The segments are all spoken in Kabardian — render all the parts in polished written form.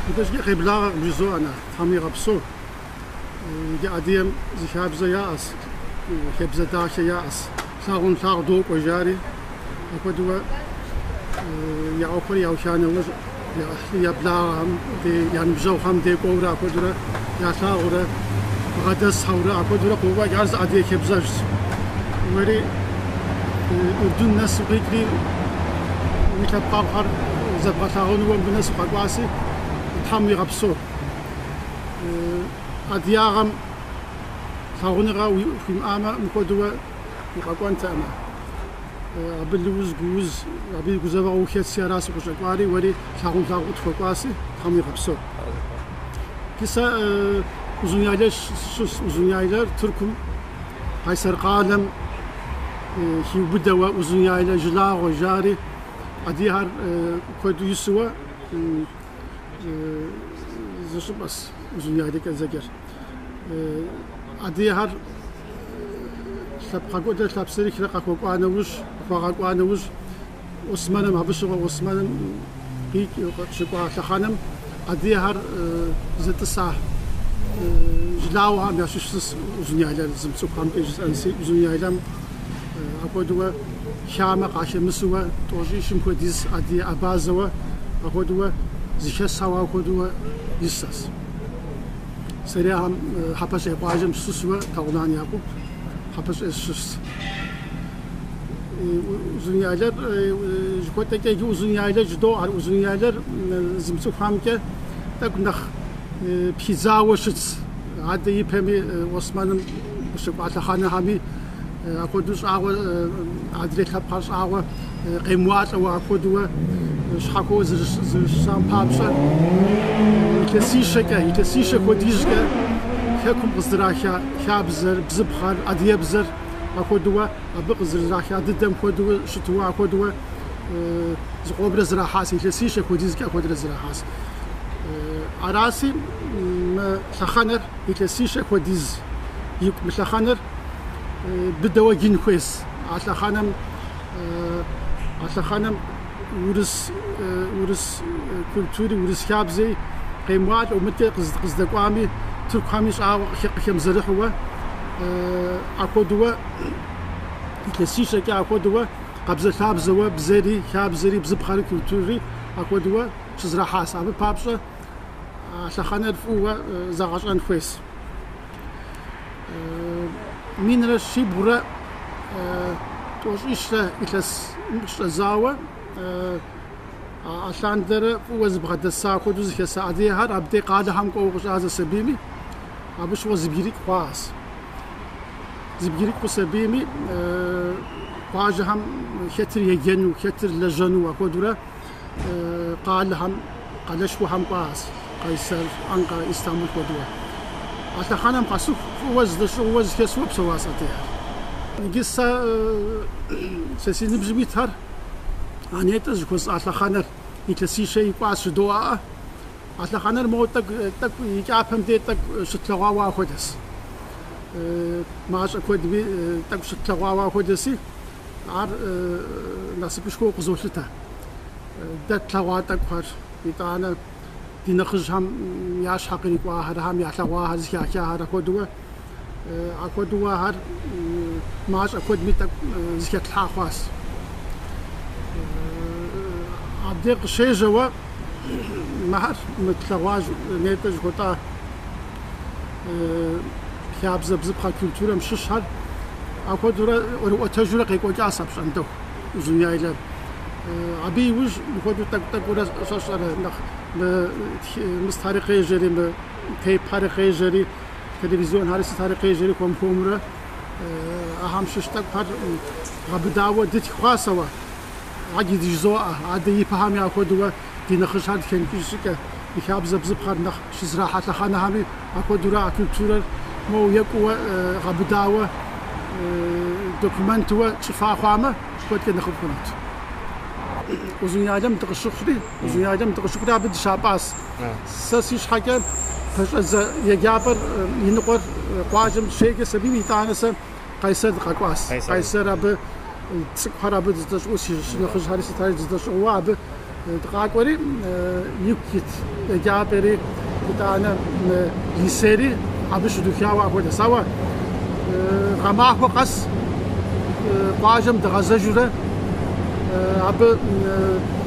Мыдэкӏэ къеблагъэкъым жызоӏэ, на, Тхьэм уигъэпсэу. Иджы адыгэм зы хабзэ яӏэс, хабзэ дахэ яӏэс. Лъагъунлъагъу докӏуэ жари, апхуэдэуэ я ӏуэхухэр яуха нэужь, я ӏыхьлы, я благъэхэм дей, я ныбжьэгъухэм дей кӏуэурэ апхуэдэурэ ялъагъурэ, бгъэдэсхэурэ апхуэдэурэ къокӏуэкӏ. Ар зы адыгэ хабзэжьщ. Уэри Ӏурдун нэс укъикӏри, уи лъэпкъэгъухэр зэбгъэлъагъуну уэ мыбы нэс укъэкӏуаси, Тхьэм уигъэпсэу. Адыгагъэм лъагъуныгъэ хуимыӏамэ, мыпхуэдэуэ укъэкӏуэнтэкъымэ. Абы лыуз, гууз, абы и гузэвэгъуэ ухэтси, аращ укъыщӏэкӏуари, уэри лъагъунлъагъу къытхуэкӏуаси, Тхьэм уигъэпсэу. Иджы сэ Узуняйлэ сыщыщ. Узуняйлэр Тыркум, Къайсэр къалэм хиубыдэуэ Узуняйлэ жылагъуэ жари, адыгэхэр куэду исуэ зы щӏыпӏэс Узуняйлэкӏэ зэджэр. Адыгэхэр лъэпкъгъэкӏуэдрэ лъапсэрыхрэ къахуэкӏуа нэужь, къыхуагъэкӏуа нэужь, Осмэным, абы щыгъуэ Осмэным къикӏ къыщыкӏуа лъэхъэнэм адыгэхэр зытӏыса жылагъуэхэм ящыщ зыщ Узуняйлэр, зымыцӏыхухэмкӏэ жысӏэнси, Узуняйлэм апхуэдэуэ хамэ къахэмысуэ тӏощӏищым хуэдиз адыгэ абазэуэ апхуэдэуэ зыхэсауэ апхуэдэуэ исэс. Сэри ахэм Хьэпэщӏей къуажэм сыщыщуэ Тэгъунан Якъуб Хьэпэщӏей сыщыщ. Узуняйлэр жыхуэтӏэкӏэ иджы Узуняйлэ жыдоӏэ, ар Узуняйлэр зымыцӏыхухэмкӏэ тӏэкӏу нэхъ пхидзауэ щытщ. Адэ ипэми Осмэным къыщыкӏуа лъэхъэнэхэми апхуэдэу щӏагъуэ адрей лъэпкъхэр щӏагъуэ къемыуалӏэуэ апхуэдэуэ щхьэхуэуэ зэрыщысам папщӏэ илъэсищэкӏэ, илъэсищэ хуэдизкӏэ хэкум къыздраха хабзэр, бзыпхъэр, адыгэбзэр апхуэдэуэ абы къызэрыраха дыдэм хуэдэу щытуэ апхуэдэуэ зыкъомрэ зэрахьащ, илъэсищэ хуэдизкӏэ апхуэдэрэ зэрахьащ. Араси, мы лъэхъэнэр илъэсищэ хуэдиз икӏу мы лъэхъэнэр быдэуэ джын хуейщ. А лъэхъэнэм а лъэхъэнэм урыс урыс культури, урыс хабзэи къемыуалӏэу, мыдкӏэ къыздэкӏуами, тыркухэми щӏагъуэ къыхэмызэрыхьууэ апхуэдэуэ илъэсищэкӏэ апхуэдэуэ къабзэлъабзэуэ бзэри, хабзэри, бзыпхъэри, культури апхуэдэуэ щызэрахьащ. Абы папщӏэ а лъэхъэнэр фӏыуэ зэгъэщӏэн хуейщ. Минрэ щибгъурэ тӏощӏищрэ илъэс щӏэзауэ алъандэрэ фӏыуэ зыбгъэдэса хуэдэу зыхэса адыгэхэр абдей къалэхэм кӏуэуэ къыщӏадзэ сабийми, абы щыгъуэ зыбгырыкӏ хъуащ. Зыбгырыкӏ хъу сабийми къуажэхэм хэтыр еджэну, хэтыр лэжьэну апхуэдэурэ къалэхэм, къалэшхуэхэм кӏуащ, Къайсэр, Анкъэрэ, Истамбул хуэдэуэ. А лъэхъэнэм къэсыху фӏыуэ здэщӏыгъууэ зыхэсуэ псэуащ адыгэхэр. Иджы сэ сэ си ныбжьым итхэр а нетӏэ жыхуэсӏа лъэхъэнэр илъэсищэ икӏуащ жыдоӏэ. А лъэхъэнэр моуэ тӏэкӏу тӏэкӏу и кӏапэм дей тӏэкӏу щытлъэгъуауэ ахуэдэс. Мащӏэ куэдми тӏэкӏу щытлъэгъуауэ ахуэдэси, ар насыпышхуэу къызолъытэ. Дэ тлъэгъуа тӏэкӏухэр, итӏанэ ди нэхъыжьхэм я щхьэ кърикӏуахэр, ахэм ялъэгъуахэр, зыхахахэр апхуэдэуэ, апхуэдэуэ ахэр мащӏэ куэдми тӏэкӏу зыхэтлъхьа хъуащ. Абдей къыщежьэуэ мыхэр мы тлъэгъуа нетӏэ жыхуэтӏа хабзэ бзыпхъэ культурэм щыщхэр апхуэдэурэ ӏуэрыӏуэтэжурэ къекӏуэкӏащ апщӏондэху Узуняйлэр. Абы иужь мыпхуэдэу тӏэкӏу-тӏэкӏуурэ щӏэщӏэрэ нэхъ мы мыстари къежьэри, мы тейпхэри къежьэри, телевизионхэри сытари къежьэри хуэм-хуэмурэ ахэм щыщ тӏэкӏухэр гъэбыдауэ дытх хъуащ ауэ. Ади жызоӏэ, адэ ипэхэми апхуэдэуэ ди нэхъыжьхэр дыхэмыкӏыж щӏыкӏэ, ди хабзэ бзыпхъэр нэхъ щызэрахьэ лъэхъэнэхэми апхуэдэурэ а культурэр моуэ екӏууэ гъэбыдауэ документуэ тщӏыфа хъуамэ, куэдкӏэ нэхъыфӏ хъунут. Узуняйлэм дыкъыщыхъури, Узуняйлэм дыкъыщыхъури абы дыщапӏащ. Сэ си щхьэкӏэ пэщӏэдзэ еджапӏэр и ныкъуэр къуажэм щеджэ сабийм, итӏанэ сэ Къайсэр дыкъэкӏуащ. Къайсэр абы цӏыкӏухэр абы дыздэщӏыгъуу, си нэхъыжьхэри сытари дыздэщӏыгъууэ абы Дыкъакӏуэри, ику ит еджапӏэри, итӏанэ лицейри абы щыдухауэ апхуэдэс. Ауэ гъэмахуэ къэс къуажэм дыгъэзэжурэ абы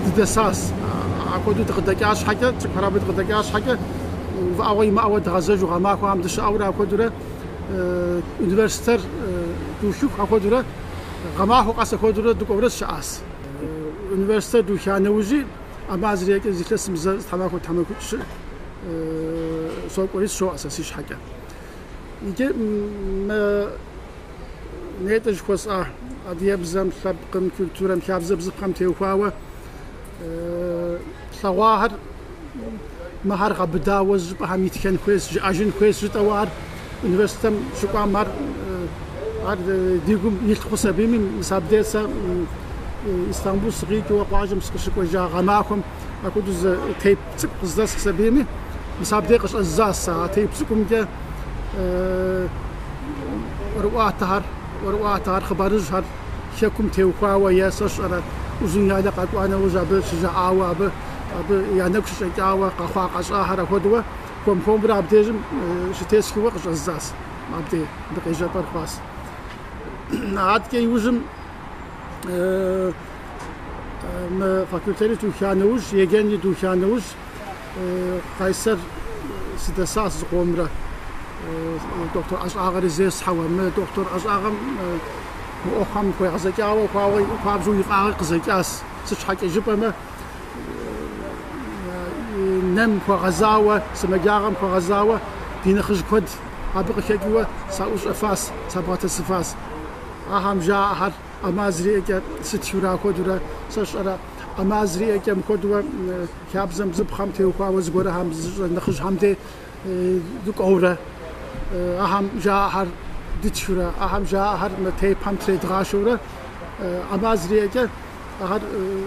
дыдэсас. Апхуэдэу дыкъыдэкӏа щхьэкӏэ, цӏыкӏухэр абы дыкъыдэкӏа щхьэкӏэ, увыӏэгъуэ имыӏэуэ дыгъэзэжу гъэмахуэхэм дыщыӏэурэ апхуэдэурэ университетыр духыху апхуэдэурэ гъэмахуэ къэс апхуэдэурэ дыкӏуэурэ щыӏас. Университет духа нэужьи, ӏэмал зэриӏэкӏэ зы илъэсым зэ тхьэмахуэ тхьэмахуитӏ-щы сокӏуэри сыщоӏэ сэ си щхьэкӏэ. Иджы мы нетӏэ жыхуэсӏа адыгэбзэм, лъэпкъым, культурэм, хабзэ бзыпхъэм теухуауэ тлъэгъуахэр мыхэр гъэбыдауэ зыщӏыпӏэхэм итхэн хуейщ, жыӏэжын хуейщ жытӏэуэ ар университетым щыкӏуам ар ар ди гум илъ хъус абыми, мис абдей сэ Истамбул сыкъикӏыуэ къуажэм сыкъыщыкӏуэжа гъэмахуэм апхуэдэу зы тейп цӏыкӏу къыздэсхьщ абыми, мис абдей къыщӏэздзащ сэ а тейп цӏыкӏумкӏэ ӏуэрыӏуатэхэр, ӏуэрыӏуатэхэр, хъыбарыжьхэр хэкум теухуауэ е сэ сщӏэрэ Узун-Яйлэ къэкӏуа нэужь абы щыжаӏауэ, абы абы я нэгу щыщӏэкӏауэ къэхъуа къэщӏахэр апхуэдэуэ хуэм-хуэмурэ абдежым щытесхыуэ къыщӏэздзащ. Абдей абы къежьапӏэр хъуащ. Адэкӏэ иужьым мы факультетри духа нэужь, еджэнри духа нэужь, Къайсэр сыдэсащ зыкъомрэ дохутыр ӏэщӏагъэри зесхьэуэ. Мы дохутыр ӏэщӏагъэм мы ӏуэхухэм хуегъэзэкӏауэ хуауэ хуабжьу и фӏагъэр къызэкӏащ. Сыт щхьэкӏэ жыпӏэмэ, нэм хуэгъэзауэ, сымаджагъэм хуэгъэзауэ ди нэхъыжь куэд абы къыхэкӏыуэ саӏущӏэфащ, сабгъэдэсыфащ. Ахэм жаӏэхэр ӏэмал зэриӏэкӏэ сытхыурэ апхуэдэурэ сэ сщӏэрэ ӏэмал зэриӏэкӏэ мыпхуэдэурэ хабзэм бзыпхъэм теухуауэ зыгуэрхэм зыщӏэ нэхъыжьхэм дей дыкӏуэурэ ахэм жаӏэхэр дытхыурэ, ахэм жаӏэхэр мы тейпхэм тредгъашэурэ ӏэмал зэриӏэкӏэ ахэр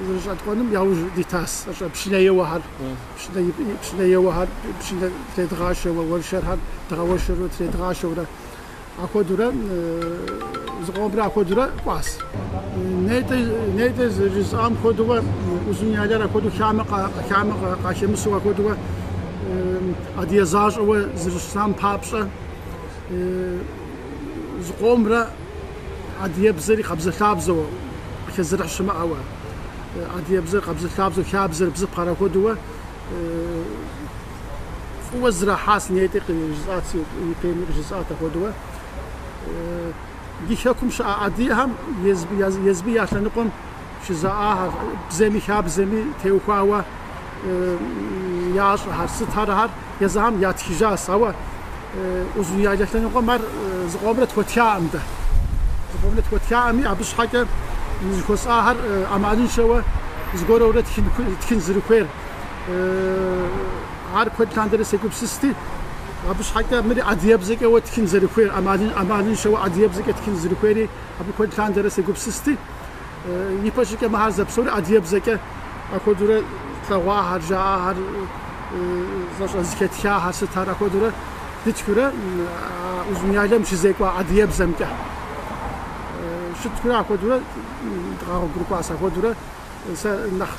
зэрыщӏэткъуэным яужь дитащ. Пшынэ еуэхэр, пшынэ еуэхэр пшынэ тредгъашэуэ, уэршэрхэр дгъэуэршэру тредгъашэурэ. Апхуэдэурэ зыкъомрэ апхуэдэурэ кӏуащ. Нетӏэ зэрыжысӏам хуэдэуэ Узун-Яйлэр апхуэдэу хамэ хамэ къахэмысу апхуэдэуэ адыгэ защӏэуэ зэрыщытам папщӏэ зыкъомрэ адыгэбзэри къабзэлъабзэу къыхэзэрыхь щымыӏэуэ, адыгэбзэр къабзэлъабзэу хабзэр бзыпхъэр апхуэдэуэ Фӏыуэ зэрахьащ, нетӏи къыжысӏат, ипэми къыжысӏат апхуэдэуэ. Ди хэкум щыӏэ адыгэхэм езыми я лъэныкъуэм щызаӏахэр, бзэми хабзэми теухуауэ ящӏэхэр, сытхэр езыхэм ятхыжащ, ауэ Узун-Яйлэ лъэныкъуэм ар зыкъомрэ тхуэтхаӏым дэ. Зыкъомрэ тхуэтхаӏыми, абы щхьэкӏэ жыхуэсӏахэр ӏэмалыншэуэ зыгуэрурэ тхын зэрыхуейр. Ар куэд лъандэрэ сегупсысти, абы щхьэкӏэ мыри адыгэбзэкӏэ уэ тхын зэрыхуейр, ӏэмалыншэуэ адыгэбзэкӏэ тхын зэрыхуейри абы куэд лъандэрэ сегупсысти, ипэ щӏыкӏэ мыхэр зэпсори адыгэбзэкӏэ апхуэдэурэ тлъэгъуахэр, жаӏахэр, зэщӏэзыхэтхахэр, сытхэр апхуэдэурэ дытхыурэ Узун-Яйлэм щызекӏуа адыгэбзэмкӏэ щытхыурэ апхуэдэурэ дыкъэгъуэгурыкӏуащ, апхуэдэурэ сэ нэхъ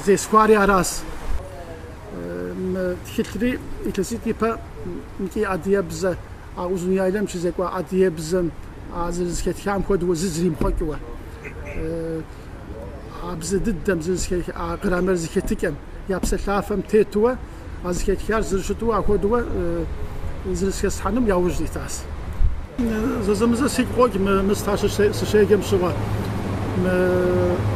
Зесхуари аращ. Мы тхылъри илъэситӏ ипэ икӏи адыгэбзэ, а Узун-Яйлэм щызекӏуа адыгэбзэм а зэрызэхэтхам хуэдэу зы зримыхъуэкӏыуэ. А бзэ дыдэм, а граммар зэхэтыкӏэм, я псэлъафэм тетуэ, а зэхэтхар зэрыщыту апхуэдэуэ зэрызэхэслъхьэным яужь ситащ. Зэзэмызэ сигу къокӏ мы мыста сыщеджэм щыгъуэ. Мы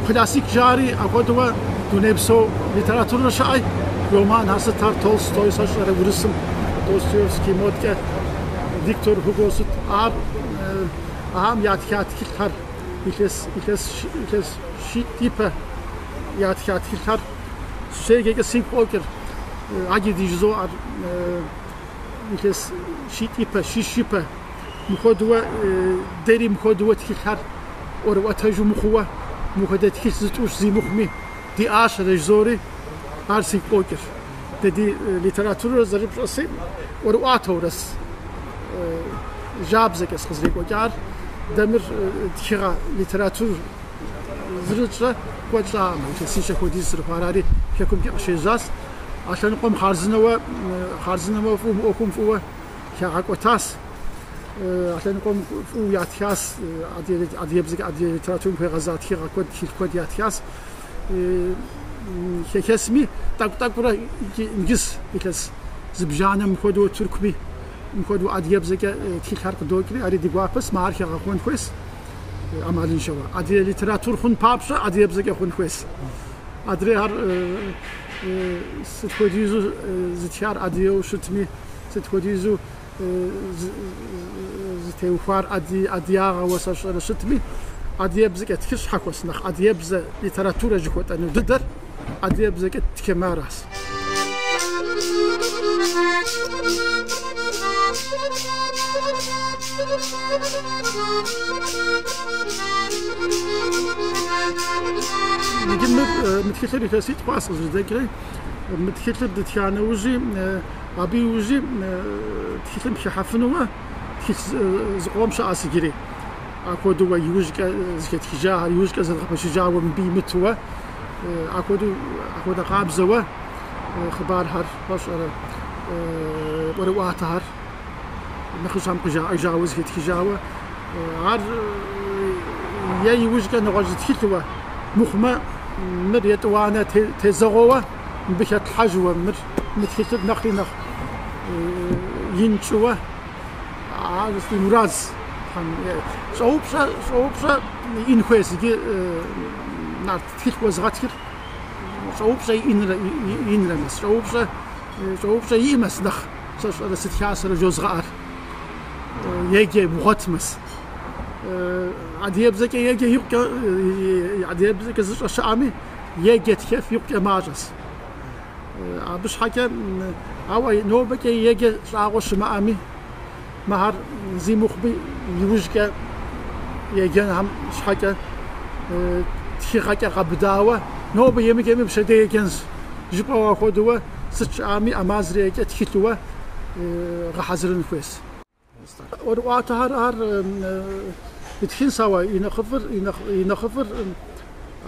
классик жари апхуэдэуэ дунейпсо литературэ щыӏэ, романхэр сытхэр Толстой сэ сщӏэрэ урысым, Достоевский моткӏэ, Виктор Гюго сыт, ар ахэм ятха тхылъхэр илъэс илъэс илъэс щитӏ ипэ ятха тхылъхэр сыщеджэкӏэ сигу къокӏыр, аджыди жызоӏэр. Илъэс щитӏ ипэ, щищ ипэ, мыхуэдууэ дэри мыхуэдууэ тхылъхэр ӏуэрыӏуэтэжу мыхъууэ, мыхуэдэ тхылъ зытӏущ зи мыхъуми диӏащэрэ жызори, ар сигу къокӏыр. Дэ ди литературэр зэрыпщӏэси ӏуэрыӏуатэурэс жьабзэкӏэс къызэрекӏуэкӏар, дэ мыр тхыгъэ литератур зэрытщӏэ куэд щӏакъым, илъэсищэ хуэдиз зэрыхъуар ари хэкумкӏэ къыщежьащ. А лъэныкъуэм хъарзынэуэ, хъарзынэуэ фӏыуэ мы ӏуэхум фӏыуэ хагъэкӏуэтащ. А лъэныкъуэм фӏыуэ ятхащ, адыгэбзэкӏэ адыгэ литературэм хуегъэза тхыгъэ куэд, тхылъ куэд ятхащ. Хэхэсми тӏэкӏу-тӏэкӏурэ иджыс илъэс зыбжанэм мыпхуэдэу Тыркуми мыпхуэдэу адыгэбзэкӏэ тхылъхэр къыдокӏри, ари ди гуапэс, ма ар хэгъэхъуэн хуейс ӏэмалыншэуэ. Адыгэ литератур хъун папщӏэ адыгэбзэкӏэ хъун хуейс. Адрейхэр сыт хуэдизу зытхар адыгэу щытми, сыт хуэдизу зытеухуар адыгагъэуэ сэ сщӏэрэ щытми, адыгэбзэкӏэ тхыр щхьэхуэс, нэхъ адыгэбзэ литературэ жыхуэтӏэну дыдэр адыгэбзэкӏэ ттхымэ аращ. Иджы мы тхылъыр илъэситӏ хъуащ къызэрыдэкӏри, мы тхылъыр дытха нэужьи, Абы иужьи тхылъым хыхьэфынумэ, тхылъ зыкъом щыӏэщ иджыри. Апхуэдэу иужькӏэ зыхэтхыжахэр, иужькӏэ зэдгъэпэщыжауэ мыбы имытуэ, апхуэдэу апхуэдэ къабзэуэ хъыбархэр, пщӏэрэ, ӏуэрыӏуатэхэр нэхъыжьхэм къыжаӏэжауэ зыхэтхыжауэ, ар е иужькӏэ нэгъуэщӏ зы тхылъуэ, мыхъумэ мыр етӏуанэ тезэгъуэуэ мыбы хэтлъхьэжуэ, мыр мы тхылъыр нэхъри нэхъ ин тщӏыуэ, ар си мурадщ. Щӏэупщӏэ, щӏэупщӏэ иӏэн хуейщ иджы нарт тхылъ уэзыгъэтхыр щӏэупщӏэ иӏэнрэ иӏэнрэмэс, щӏэупщӏэ, щӏэупщӏэ иӏэмэс нэхъ сэ сщӏэрэ сытхасэрэ жозгъэӏэр еджэ бгъуэтмэс. Адыгэбзэкӏэ еджэ икъукӏэ, адыгэбзэкӏэ зыщӏэ щыӏэми, еджэ тхэф икъукӏэ мащӏэщ. Абы щхьэкӏэ, ауэ нобэкӏэ еджэ щӏагъуэ щымыӏэми, мыхэр зи мыхъуми иужькӏэ еджэнхэм щхьэкӏэ тхыгъэкӏэ гъэбыдауэ, нобэ емыджэми пщэдей еджэнщ жыпӏэу апхуэдэуэ сыт щыӏами ӏэмал зэриӏэкӏэ тхылъыуэ гъэхьэзырын хуейщ. ӏуэрыӏуатэхэр ар птхынщ, ауэ и нэхъыфӏыр, и нэхъыфӏыр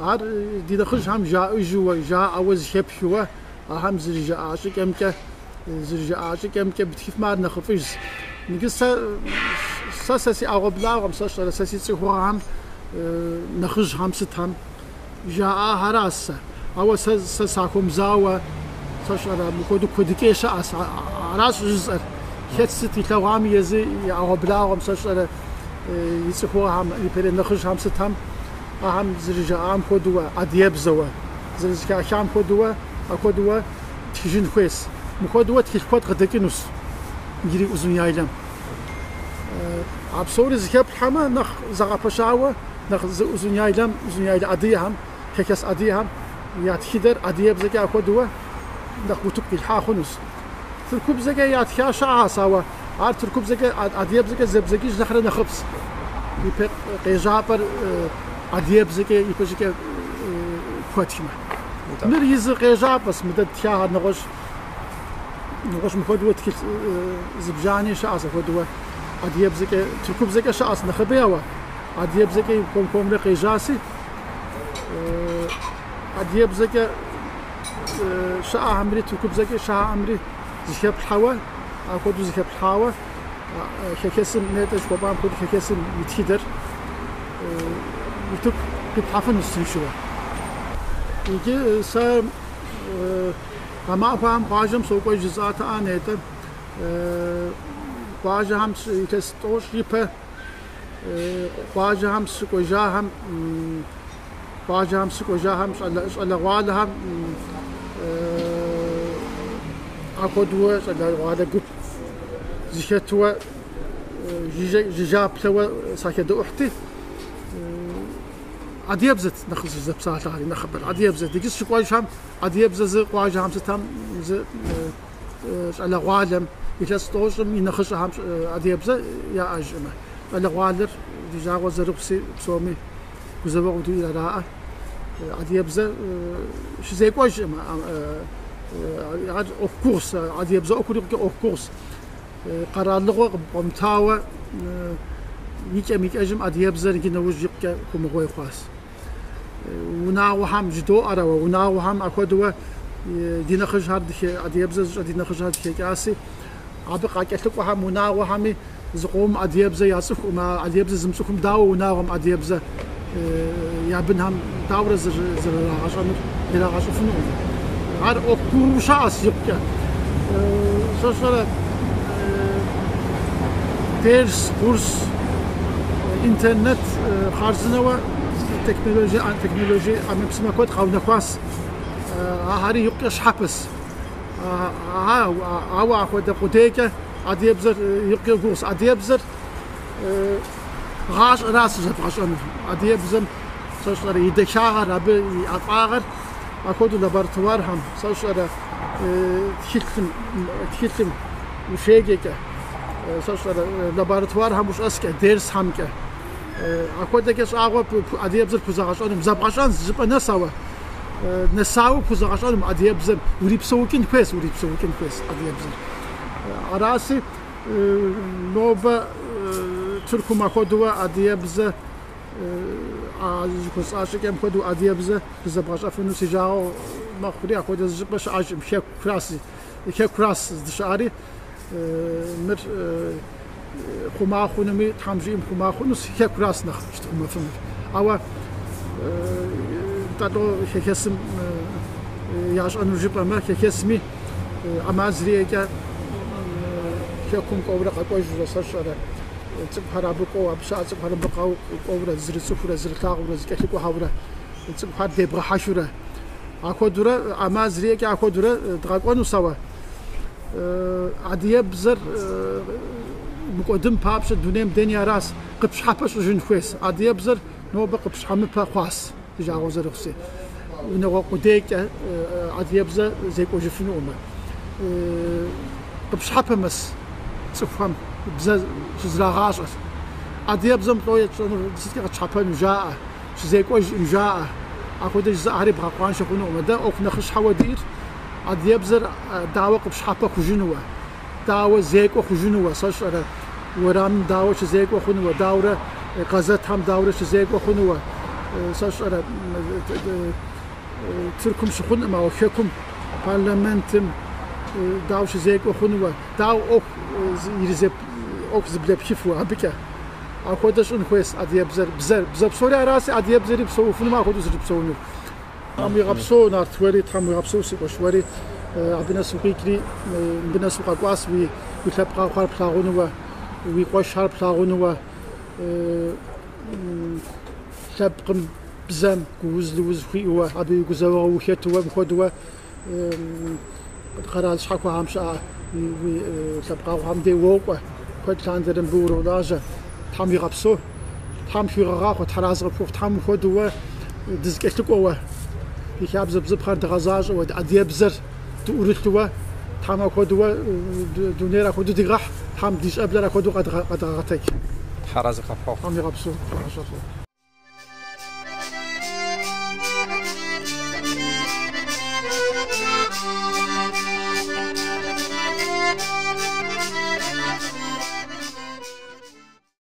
ар ди нэхъыжьхэм жаӏэжуэ, жаӏэуэ зыхэпхыуэ, ахэм зэрыжаӏа щӏыкӏэмкӏэ, зэрыжаӏа щӏыкӏэмкӏэ птхыфмэ ар нэхъыфӏыжщ. Иджы сэ, сэ сэ си ӏэгъуэблагъэм, сэ сщӏэрэ, сэ си цӏыхугъэхэм, нэхъыжьхэм сытхэм жаӏахэращ сэ. Ауэ сэ, сэ сахуэмызауэ, сэ сщӏэрэ, мыпхуэдэу куэдыкӏей щыӏэщ, аращ жысӏэр. Хэт сыт илъэгъуами езы и ӏэгъуэблагъэм, сэ сщӏэрэ, и цӏыхугъэхэм, ипэрей нэхъыжьхэм сытхэм, ахэм зэрыжаӏам хуэдэуэ, адыгэбзэуэ, зэрызэхахам хуэдэуэ, апхуэдэуэ тхыжын хуейщ. Мыпхуэдэуэ тхылъ куэд къыдэкӏынущ иджыри Узун-Яйлэм. А псори зыхэплъхьэмэ, нэхъ зэгъэпэщауэ, нэхъ зы Узун-Яйлэм, Узун-Яйлэ адыгэхэм, хэхэс адыгэхэм я тхыдэр адыгэбзэкӏэ апхуэдэуэ нэхъ утыку къилъхьа хъунущ. Тыркубзэкӏэ ятха щыӏэщ, ауэ ар тыркубзэкӏэ, адыгэбзэкӏэ зэбдзэкӏыж нэхърэ нэхъыфӏщ. Ипэ къежьапӏэр адыгэбзэкӏэ ипэщӏыкӏэ пхуэтхмэ. Мыр и зы къежьапӏэщ, мыдэ ттхахэр нэгъуэщӏ нэгъуэщӏ мыпхуэдэуэ тхылъ зыбжани щыӏэщ апхуэдэуэ адыгэбзэкӏэ, тыркубзэкӏэ щыӏэщ нэхъыбэ, ауэ адыгэбзэкӏэ хуэм-хуэмурэ къежьаси, адыгэбзэкӏэ щыӏэхэмри тыркубзэкӏэ щыӏэхэмри зыхэплъхьэуэ, апхуэдэу зыхэплъхьауэ хэхэсым нетӏэ жыхуэпӏам хуэдэу хэхэсым и тхыдэр утыку къиплъхьэфынущ тыншууэ. Иджы сэ гъэмахуэхэм къуажэм сокӏуэж жысӏатэӏэ нетӏэ. Къуажэхэм илъэс тӏощӏ ипэ къуажэхэм сыкӏуэжахэм къуажэхэм сыкӏуэжахэм щӏалэгъуалэхэм апхуэдэуэ щӏалэгъуалэ гуп зыхэтуэ жыжьаплъэуэ сахэдэӏухьти, адыгэбзэт нэхъ зэпсалъэхэри нэхъыбэр адыгэбзэт. Иджы сыщыкӏуэжхэм адыгэбзэ зы къуажэхэм сытхэм зы щӏалэгъуалэм илъэс тӏощӏым и нэхъыщӏэхэм адыгэбзэ яӏэжӏымэ. Щӏалэгъуалэр ди жагъуэ зэрыхъуси псоми гузэвэгъуэу диӏэр араӏэ. Адыгэбзэ щызекӏуэжӏымэ, ар ӏуэху гугъущ, адыгэбзэ ӏуэхур икъукӏэ ӏуэху гугъущ. Къэралыгъуэ къыпкъуэмытауэ икӏэм икӏэжым адыгэбзэр иджы нэужь икъукӏэ хъумэгъуей хъуащ. Унагъуэхэм жыдоӏэр, ауэ унагъуэхэм апхуэдэуэ ди нэхъыжьхэр адыгэбзэ зыщӏэ ди нэхъыжьхэр дыхэкӏаси, абы къакӏэлъыкӏуэхэм унагъуэхэми зыкъомым адыгэбзэ яцӏыхукъым. Адыгэбзэ зымыцӏыхум дауэ унагъуэм адыгэбзэ я бынхэм дауэрэ зэрырагъэщӏэнур, ирагъэщӏыфынукъым. Ар ӏуэху гугъуу щыӏэщ икъукӏэ. Сэ сщӏэрэ дерс, курс, интернет хъарзынэуэ технологие, технологие ӏэмэпсымэ куэд къэунэхуащ. Ахэри икъукӏэ щхьэпэщ. Ауэ апхуэдэ къудейкӏэ адыгэбзэр икъукӏэ гугъущ. Адыгэбзэр гъащӏэращ зэбгъэщӏэнур. Адыгэбзэм, сэ сщӏэрэ, и дахагъэр, абы и ӏэфӏагъэр апхуэдэу лабораторхэм, сэ сщӏэрэ, тхылъым, тхылъым ущеджэкӏэ, сэ сщӏэрэ, лабораторхэм ущӏэскӏэ, дерсхэмкӏэ. Апхуэдэкӏэ щӏагъуэ адыгэбзэр пхузэгъэщӏэнум. Зэбгъэщӏэн жыпӏэ нэс, ауэ нэсауэ пхузэгъэщӏэнум адыгэбзэм урипсэукӏын хуейщ, урипсэукӏын хуейщ адыгэбзэр. Аращи, нобэ Тыркум апхуэдэуэ адыгэбзэ а жыхуэсӏа щӏыкӏэм хуэдэу адыгэбзэ зэбгъэщӏэфыну си жагъуэ мэхъури, апхуэдэ зы щӏыпӏэ щыӏэжкъым, хэкуращ, хэкуращ здыщыӏэри. Мыр хъума хъунуми, Тхьэм жиӏэм хъума хъунущ, хэкуращ нэхъ щытхъумэфынур. Ауэ тӏэлӏо хэхэсым ящӏэну жыпӏэмэ, хэхэсми ӏэмал зэриӏэкӏэ хэкум кӏуэурэ къэкӏуэжурэ, сэ сщӏэрэ, цӏыкӏухэр абы кӏуэу, абы щыӏэ цӏыкӏухэр абы кӏуэурэ, зырыцӏыхурэ, зырылъагъурэ, зыкӏэлъыкӏуэхьэурэ, цӏыкӏухэр дебгъэхьэхыурэ. Апхуэдэурэ ӏэмал зэриӏэкӏэ апхуэдэурэ дгъэкӏуэнущ, ауэ адыгэбзэр мыкӏуэдын папщӏэ дунейм дэни аращ, къыпщхьэпэ щӏыжын хуейщ. Адыгэбзэр нобэ къыпщхьэмыпэ хъуащ, ди жагъуэ зэрыхъуси. Унагъуэ къудейкӏэ адыгэбзэ зекӏуэжыфынукъым. Къыпщхьэпэмэс цӏыхухэм бзэ щызрагъащӏэр. Адыгэбзэм лӏо етщӏэнур сыткӏэ къытщхьэпэну жаӏэ, щызекӏуэжкъым жаӏэ. Апхуэдэ жызыӏэхэри бгъэкъуаншэ хъунукъым. Дэ ӏуэху нэхъыщхьэуэ диӏэр адыгэбзэр дауэ къыпщхьэпэ хъужынуэ, дауэ зекӏуэ хъужынуэ, сэ сщӏэрэ, уэрамым дауэ щызекӏуэ хъунуэ, дауэрэ газетхэм дауэрэ щызекӏуэ хъунуэ, сэ сщӏэрэ, Тыркум щыхъункъым, ауэ хэкум, парламентым дауэ щызекӏуэ хъунуэ, дауэ ӏуэху иризеп, ӏуэху зыблэпхыфуэ абыкӏэ. Апхуэдэ щӏын хуейщ адыгэбзэр, бзэр. Бзэ псори аращи, адыгэбзэри псэуфынумэ апхуэдэу зэрыпсэунур. Тхьэм уигъэпсэу, Нарт, уэри, Тхьэм уигъэпсэу, си къуэш, уэри абы нэс укъикӏри, мыбы нэс укъэкӏуащ, уи лъэпкъэгъухэр плъагъунуэ, уи къуэшхэр плъагъунуэ, лъэпкъым, бзэм гууз-лыуз хуиӏэуэ, абы и гузэвэгъуэ ухэтуэ, мыхуэдэуэ къэрал щхьэхуэхэм щыӏэ уи лъэпкъэгъухэм дей уокӏуэ, куэд лъандэрэ мыбы уролажьэ. Тхьэм уигъэпсэу, Тхьэм пхуигъэгъахъуэ, Тхьэразэ къыпхухъу, Тхьэм ухуэдэуэ дызэкӏэлъыкӏуэуэ, ди хабзэ бзыпхъэр дгъэзащӏэуэ, адыгэбзэр дыӏурылъуэ, Тхьэм апхуэдэуэ дунейр апхуэдэу дигъэхь, Тхьэм ди щӏэблэр апхуэдэу къэдгъэгъэтэдж. Тхьэразэ къыпхухъу. Тхьэм уигъэпсэу, гъащӏэфӏ.